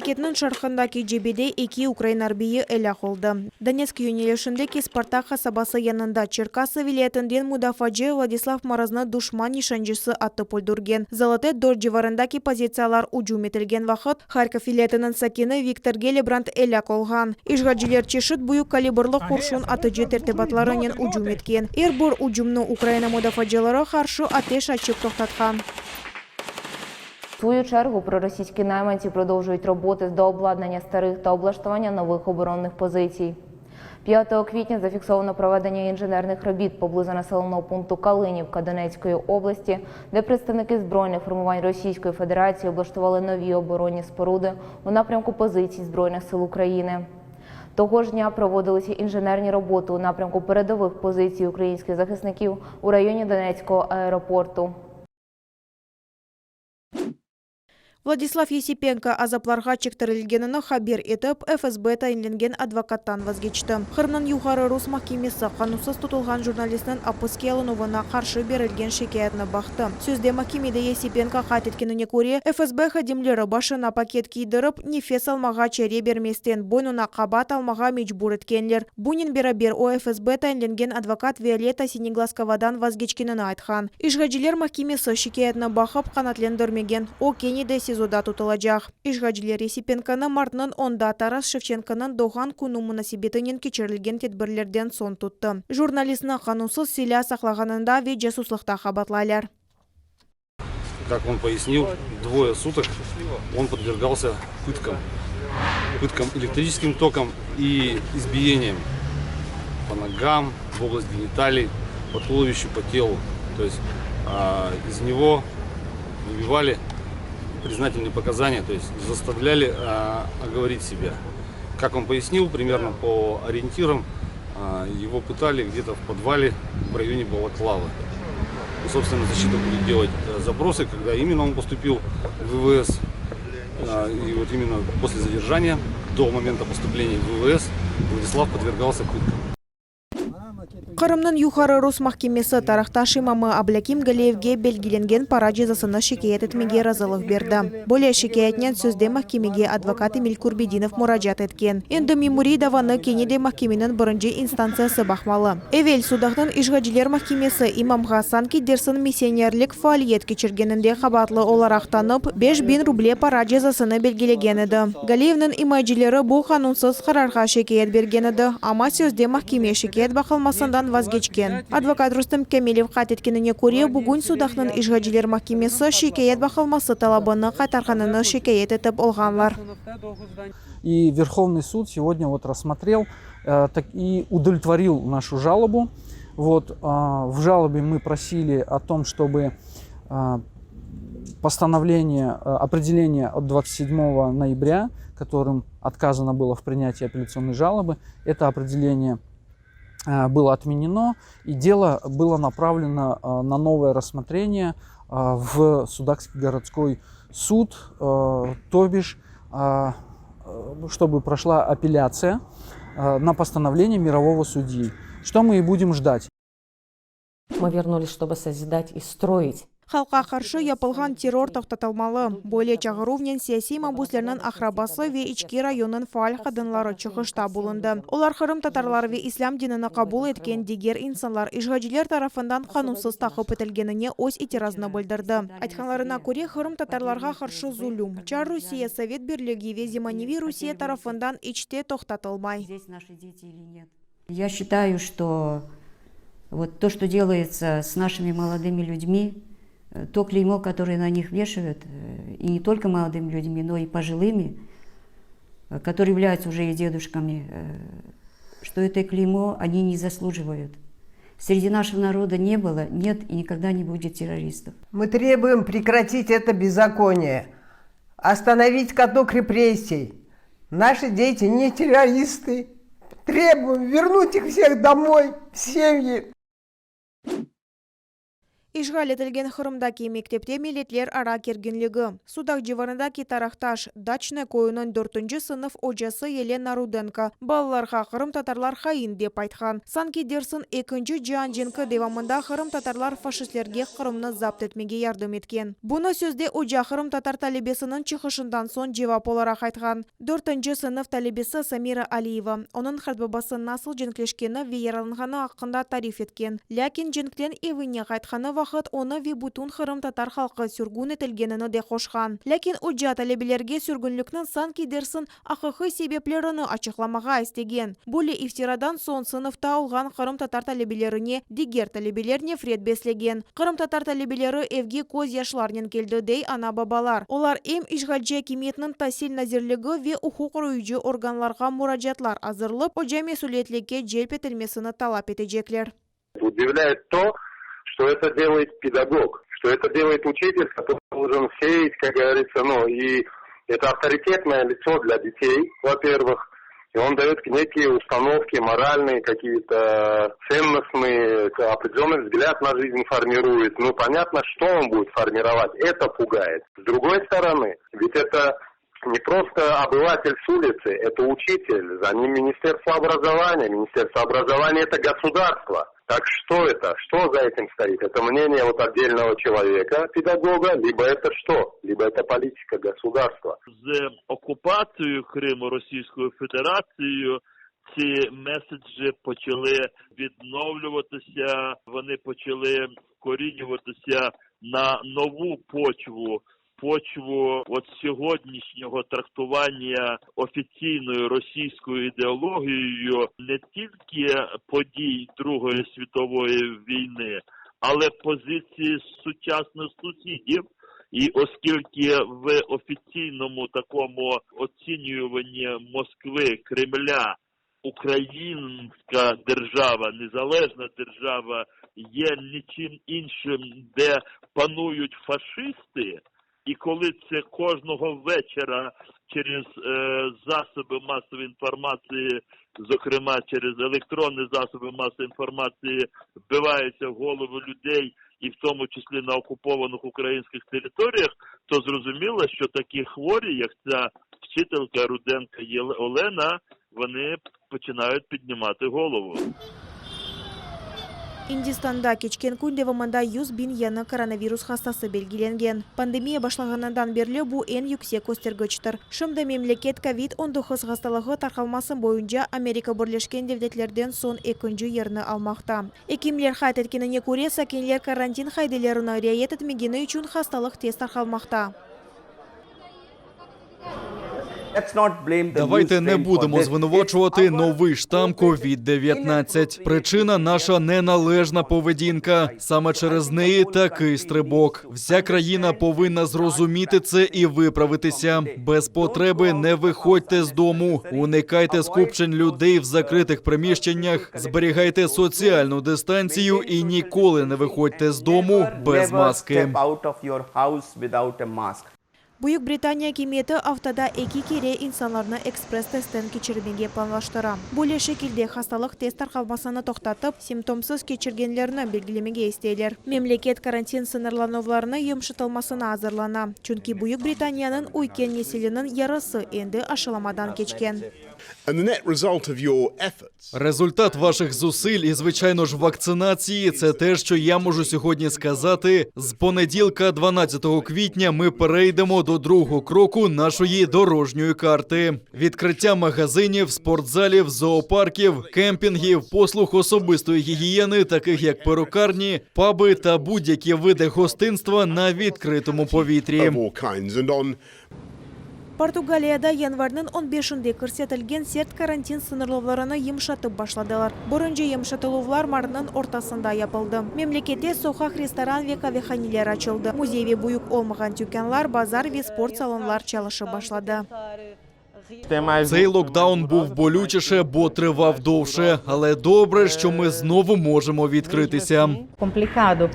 Memleketniñ şarqındaki cebede eki ukrain arbiyi elâk oldı. Donetsk yönelişindeki Spartak qasabası yanında Çerkası vilâyetinden mudafaacı Vladislav Moroznı duşman nişancısı atıp öldürgen. Zolote dört civarındaki pozitsiyalar ücüm etilgen vaqıt Harkov vilâyetiniñ sakini Viktor Gelebrand elâk olğan. İşğalciler çeşit büyük kalibrlı qurşun atıcı tertibatlarınen ücüm etken. Er bir ücümni Ukraina mudafaacıları qarşı ateş açıp toqtatqan. В свою чергу, проросійські найманці продовжують роботи з дообладнання старих та облаштування нових оборонних позицій. 5 квітня зафіксовано проведення інженерних робіт поблизу населеного пункту Калинівка Донецької області, де представники збройних формувань Російської Федерації облаштували нові оборонні споруди у напрямку позицій Збройних сил України. Того ж дня проводилися інженерні роботи у напрямку передових позицій українських захисників у районі Донецького аеропорту. Vladislav Yesipenko azaplarğa çektirilgenini haber etip, FSB tayinlengen advokattan vazgeçti. Qırımnıñ Yuqarı rus mahkemesi qanunsız tutulğan jurnalistniñ apiske alınuvına qarşı berilgen şikâyetni baqtı. Sözde mahkemede Yesipenko qayd etkenine köre, FSB hadimleri başına paket kiydirip, nefes almağa çare bermesten, boynuna qabat almağa mecbur etkenler. Bunen beraber o, FSB tayinlengen advokat Violetta Sineglazkovadan vazgeçkenini aytqan. İşğalciler mahkemesi şikâyetni baqıp qanaatlendirmegen, o kene de SİZOda tutulacaq. İşğalciler Yesipenkonı martnıñ onda Taras Şevçenkonıñ doğğan künü munasebetinen keçirilgen tedbirlerden soñ tuttı. Jurnalistni qanunsız silâ saqlağanında ve casuslıqta qabaatlaylar. Kak on poyasnil, dvoye sutok on podvergalsya pıtkam, pıtkam elektriçeskim tokom i izbiyeniyam po nogam, v oblast genitaliy, po tulovişçu, po telu. To est iz nego vıbivali priznatelnıye pokazaniya, to est zastavlyali ogovorit sebâ. Kak on poyasnil, primerno po orientiram, Его pıtali gde-to v podvale v rayone Balaklava. И, собственно, защита будет делать запросы, когда именно он поступил в ВВС. И вот именно после задержания, до момента поступления в ВВС, Владислав подвергался пыткам. Qırımnıñ Yuqarı rus mahkemesi Taraqtaş imamı Ablâkim Galiyevge belgilengen para cezasını şikâyet etmege razılıq berdi. Böyle şikâyetnen sözde mahkemege advokat Emil Kurbedinov muracaat etken. Endi memuriy davanı kene de mahkemeniñ birinci instantsiyası baqmalı. Evel Sudaqnıñ işğalciler mahkemesi imamğa sanki dersiñ missionerlik faaliyet keçirgeninde qabaatlı olaraq tanıp, 5000 ruble para cezasını belgilegen edi. Galiyevniñ imayecileri bu qanunsız qararğa şikâyet bergen edi, amma sözde mahkeme şikâyet baqılmasından vazgeçken. Advokat Rustem Kâmilev qayd etkenine köre, bugün Sudaqnıñ işğalciler mahkemesi şikâyet baqılması talabını qaytarğanını şikâyet etip olğanlar. И Верховный суд сегодня вот рассмотрел и удовлетворил нашу жалобу. Вот, в жалобе мы просили о том, чтобы постановление, определение от 27 ноября, которым отказано было в принятии апелляционной жалобы, это определение было отменено, и дело было направлено на новое рассмотрение в Судакский городской суд, то бишь, чтобы прошла апелляция на постановление мирового судьи. Что мы и будем ждать. Мы вернулись, чтобы созидать и строить. Halqqa qarşı yapılğan terror toqtatılmalı. Böyle çağıruvnen siyasiy mabüslerniñ aqrabası ve İçki rayonınıñ faal qadınları çıqışta bulundı. Olar qırımtatarlar ve islâm dinini qabul etken diger insanlar işğalciler tarafından qanunsız taqip etilgenine öz itirazını bildirdi. Aytqanlarına köre, qırımtatarlarğa qarşı zulüm, çar Rusiye, Sovet Birligi ve zemaneviy Rusiye tarafından iç te toqtatılmay. Я считаю, что вот то, что делается с нашими молодыми людьми, то клеймо, которое на них вешают, и не только молодыми людьми, но и пожилыми, которые являются уже и дедушками, что это клеймо они не заслуживают. Среди нашего народа не было, нет и никогда не будет террористов. Мы требуем прекратить это беззаконие, остановить каток репрессий. Наши дети не террористы. Требуем вернуть их всех домой, в семьи. İşğal etilgen Qırımdaki mektepte milletlerara kerginligi. Sudaq civarındaki Taraqtaş, Daçnoye, köyüniñ dörtünci sınıf ocası Yelena Rudenko balalarğa qırımtatarlar hain dep aytqan. Sanki dersiñ Ekinci cian cenki devamında qırımtatarlar faşistlerge Qırımnı zapt etmege yardım etken. Bunı sözde oca qırımtatar talebesiniñ çıqışından soñ cevap olaraq aytqan. Dörtünci sınıf talebesi Samira Aliyeva, onıñ qartbabası nasıl cenkleşkeni ve yaralanğanı aqqında tarif etken. Lâkin cenkten evine qaytqanı vaqıt onı ve bütün qırımtatar halqı sürgün etilgenini de qoşqan. Lâkin oca talebelerge sürgünlikniñ sanki dersiñ aqiqiy sebeplerini açıqlamağa istegen. Böyle iftiradan soñ sınıfta olğan qırımtatar talebelerine diger talebeler nefret beslegen. Qırımtatar talebeleri evge köz yaşlarnen keldi, dey ana-babalar. Olar em işğalci akimiyetniñ Tasil nazirligi ve uquq qoruyıcı organlarğa muracaatlar azırlıp, oca mesüliyetlikke celp etilmesini talap etecekler. Udivlâet to, çto eto delayet pedagog, çto eto delayet uçitel, kotorıy doljen seyat, kak govoritsâ, nu, i eto avtoritetnoye litso dlâ detey, vo-pervıh, i on dayot nekiye ustanovki, moralnıye kakiye-to tsennostnıye, opredelennıy vzglâd na jizn formiruet, nu, ponyatno, çto on budet formirovat, eto pugaet. S drugoy storony, ved eto ne prosto obyvatel s ulici, eto uçitel, za nim ministerstvo obrazovaniya, ministerstvo obrazovaniya eto gosudarstvo. Tak çto eto, çto za etim stoit, eto mneniye vot otdelnogo çeloveka, pedagoga, libo eto çto, libo eto politika gosudarstva. З окупацією Криму Російською Федерацією ці меседжі почали відновлюватися, вони почали вкорінюватися на нову почву, почву от сьогоднішнього трактування офіційною російською ідеологією не тільки подій Другої світової війни, але позиції сучасних сусідів. І оскільки в офіційному такому оцінюванні Москви, Кремля, українська держава, незалежна держава є нічим іншим, де панують фашисти, і коли це кожного вечора через засоби масової інформації, зокрема через електронні засоби масової інформації, вбиваються в голови людей, і в тому числі на окупованих українських територіях, то зрозуміло, що такі хворі, як ця вчителька Руденка Олена, вони починають піднімати голову. İndistanda keçken kün devamında 100 biñ yañı koronavirus hastası belgilengen. Pandemiya başlağanından berli bu eñ yüksek köstergiçtir. Şimdi memleket kovid-19 hastalığı tarqalması boyunca Amerika Birleşken Devletlerden soñ ekinci yerni almaqta. Ekimler qayd etkenine köre, sakinler karantin qaidelerini riayet etmegeni içün hastalıq tez tarqalmaqta. Давайте не будемо звинувачувати новий штам COVID-19. Причина наша неналежна поведінка. Саме через неї такий стрибок. Вся країна повинна зрозуміти це і виправитися. Без потреби не виходьте з дому, уникайте скупчень людей в закритих приміщеннях, зберігайте соціальну дистанцію і ніколи не виходьте з дому без маски. Büyük Britaniya akimiyeti aftada eki kere insanlarnı ekspress-testten keçirmege planlaştıra. Böyle şekilde hastalıq tez tarqalmasını toqtatıp, simptomsız keçirgenlerni belgilemege isteyler. Memleket karantin sıñırlavlarınıñ yımşatılmasına azırlana, çünki Büyük Britaniyanıñ üyken nesiliniñ yarısı endi aşılamadan keçken. And the net result of your efforts Результат ваших зусиль і, звичайно ж, вакцинації це те, що я можу сьогодні сказати. З понеділка, 12 квітня, ми перейдемо до другого кроку нашої дорожньої карти: відкриття магазинів, спортзалів, зоопарків, кемпінгів, послуг особистої гігієни, таких як перукарні, паби та будь-які види гостинства на відкритому повітрі. of all kinds and on Portugaliyada yanvarniñ 15-nde kirsetilgen sert karantin sıñırlavlarını yımşatıp başladılar. Birinci yımşatıluvlar martnıñ ortasında yapıldı. Memlekette soqaq restoran ve qavehaneler açıldı. Müzey ve büyük olmağan tükânlar, bazar ve sport salonlar çalışıp başladı. Цей локдаун був болючіше, бо тривав довше. Але добре, що ми знову можемо відкритися.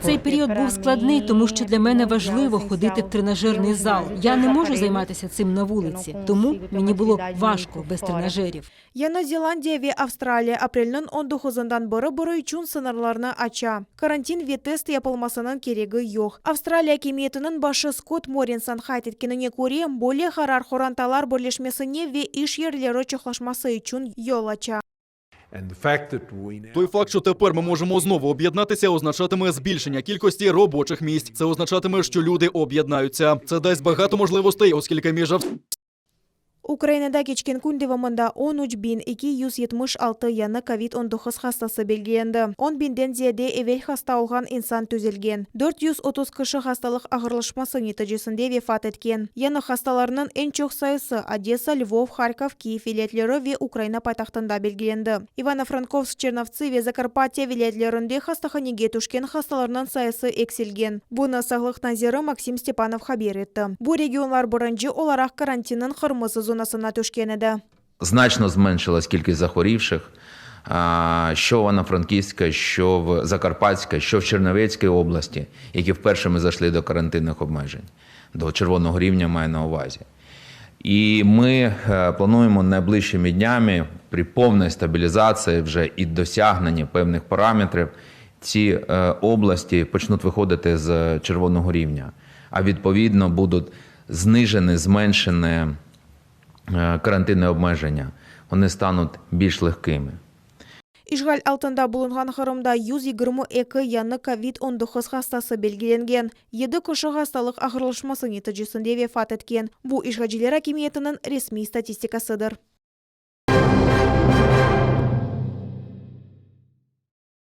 Цей період був складний, тому що для мене важливо ходити в тренажерний зал. Я не можу займатися цим на вулиці, тому мені було важко без тренажерів. Yañı Zelandiya ve Avstraliya aprelniñ 19-ından biri-biri içün sıñırlarnı aça. Karantin ve test yapılmasınıñ keregi yoq. Avstraliya akimiyetiniñ başı Skott Morrison qayd etkenine köre, böyle qarar qorantalar birleşmesine ve iş yerleri çoqlaşması içün yol aça. Той факт, що тепер ми можемо знову об'єднатися, означатиме збільшення кількості робочих місць. Це означатиме, що люди об'єднаються. Це дасть багато можливостей, оскільки між Ukrainada keçken kün devamında 13 276 yañı COVID-19 hastası belgilendi. 10 biñden ziyade evel hasta olğan insan tüzelgen. 430 kişi hastalıq ağırlaşması neticesinde vefat etken. Yañı hastalarnıñ eñ çoq sayısı Odessa, Lvov, Harkov, Kiyev vilâyetleri ve Ukraina paytahtında belgilendi. Ivano-Frankovsk, Çernovtsi ve Zakarpatya vilâyetlerinde hastahanege tüşken hastalarnıñ sayısı eksilgen. Bunı Sağlıq naziri Maksim Stepanov haber etti. Bu regionlar birinci olaraq karantinniñ qırmızı zonasına tüşken edi. Значно зменшилась кількість захворівших, а, що в Івано-Франківська, що в Закарпатська, що в Чернівецькій області, які вперше ми зайшли до карантинних обмежень, до червоного рівня маю на увазі. І ми е, плануємо найближчими днями при повній стабілізації вже і досягненні певних параметрів ці е, області почнуть виходити з червоного рівня, а відповідно будуть знижені, зменшені е, карантинні обмеження. Вони стануть більш легкими. İşğal altında bulunğan Qırımda 122 yañı COVID-19 hastası belgilengen. 7 kişi hastalıq ağırlaşması neticesinde vefat etken. Bu işğalciler akimiyetiniñ resmiy statistikasıdır.